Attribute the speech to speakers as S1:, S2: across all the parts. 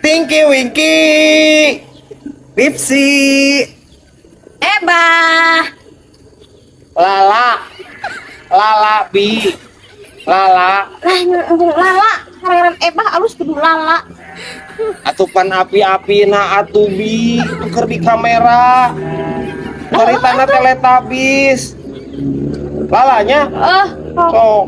S1: Tinky Winky, Pipsi,
S2: Eba.
S1: Lala, Lala Bi, Lala.
S2: Lah, Lala, ngaran Ebah alus kudu Lala.
S1: Atupan api-api na atuh Bi, tuker di kamera. Caritana Teletubbies. Lalanya?
S2: Eh,
S1: Sok.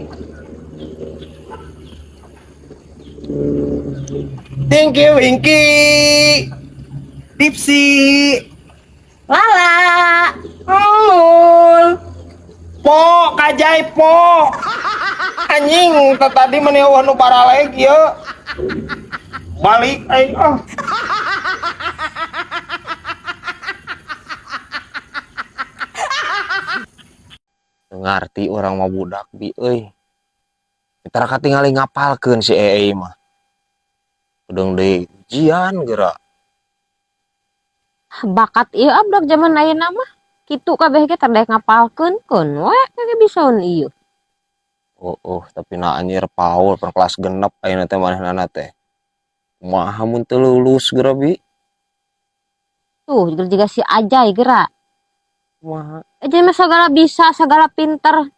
S1: Tinky Winky, Dipsy,
S2: Lala. Mul.
S1: Po, kajai po. Anjing, tadi mana eueuh nu baraleg ieu. Balik aing ah. Ngarti orang mah budak bi euy. Tara katingali ngapalkeun si EE mah. Udah deui ujian geura.
S2: Bakat ieu budak zaman ayeuna mah. Kitu kabeh ge teu ngapalkeun keun we kage bisaeun ieu.
S1: Oh, tapi na anjir Paul per kelas 6 ayeuna teh manehna teh. Kumaha mun teu lulus geura bi?
S2: Tuh, juga si Ajay geura.
S1: Kumaha?
S2: Ajay mah segala bisa, segala pinter.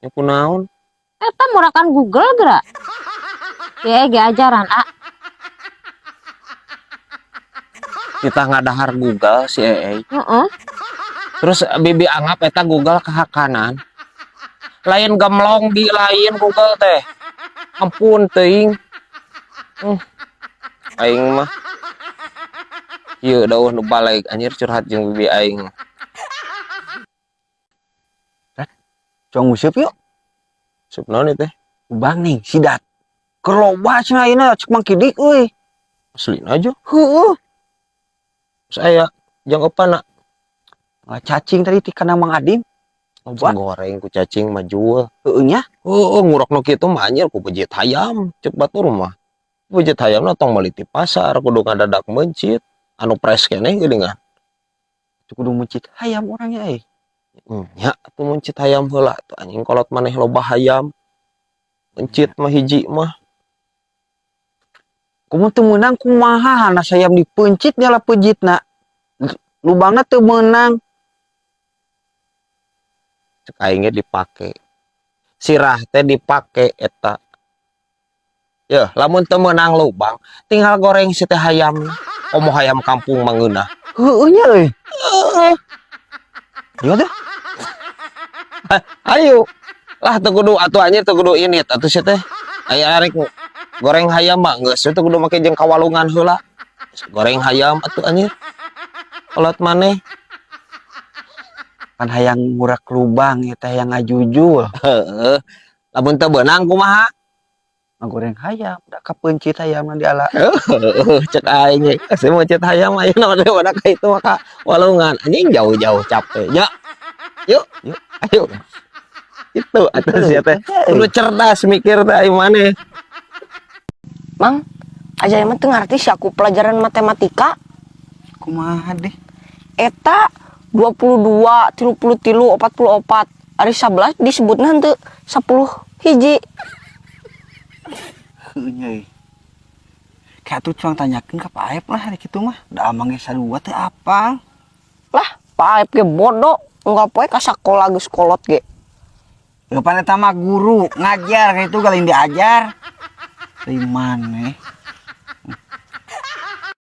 S1: Ya kunaon?
S2: Eta murakan Google geura. Ya ge ajaran ah.
S1: Kita ngadahar Google si EE.
S2: Heeh.
S1: Terus bibi anggap eta Google kahakanan. Lain gemlong di lain Google teh. Ampun teuing. Aing mah. Ieu dauh nu balik anjir curhat jeung bibi aing.
S3: Cong useup yuk.
S1: Sup naon ieu teh?
S3: Ubang nih, sidat. Keur loba cenah ayeuna cek Mang Kidik euy.
S1: Aslina aja.
S3: Heueuh.
S1: Terus aya jang opana?
S3: Cacing tadi ti kana Mang Adim. Loba.
S1: Goreng ku cacing mah jual.
S3: Heueuh nya.
S1: Heueuh ngurok nu kitu mah anjir ku pejit hayam cek batur mah. Pejit hayamna tong meuli ti pasar kudu ngadadak meuncit. Anu fresh keneh geuningan.
S3: Kudu meuncit hayam orangnya euy.
S1: Nya atuh meuncit hayam heula tuh anjing kolot maneh loba hayam. Meuncit mah hiji mah.
S3: Kumaha teu meunang kumaha hanas hayam dipeuncit nyala pejitna. Lubangna teu meunang.
S1: Cek aing ge dipake. Sirah teh dipake eta. Yeuh, lamun teu meunang lubang, tinggal goreng si teh hayam. Komo hayam kampung mah ngeunah.
S3: Heueuh nya euy.
S1: Heeh.
S3: Ieu teh.
S1: Ayo. Lah teu kudu atuh anjir teu kudu init atuh si teh. Aya arek goreng hayam mah geus teu kudu make jeung kawalungan heula. Goreng hayam atuh anjir. Kolot maneh.
S3: Kan hayang ngurak lubang ieu teh hayang ngajujul.
S1: Heeh. Lamun teu beunang kumaha?
S3: Ngagoreng hayam, da kapeuncit hayamna diala.
S1: Heeh, cek aing ge. Geus meuncit hayam ayeuna mah daripada ka itu mah ka walungan. Anjing jauh-jauh capek nya. Yuk,
S3: yuk,
S1: ayo. Itu atuh sia teh. Kudu cerdas mikir teh aing maneh.
S4: Mang, Ajay mah teu ngarti sih aku pelajaran matematika.
S3: Kumaha deh?
S4: Eta 22, 33, 44. Ari 11 disebutna henteu 10 hiji.
S3: Heueuh nya euy. Kayak tuh cuang tanyakeun ka Pak Aep lah hari kitu mah. Da amang ge sarua teh apal.
S4: Lah, Pak Aep ge bodoh. Unggal poe ka sakola geus kolot ge.
S3: Eupan eta mah guru ngajar kayak itu galing diajar. Dari maneh?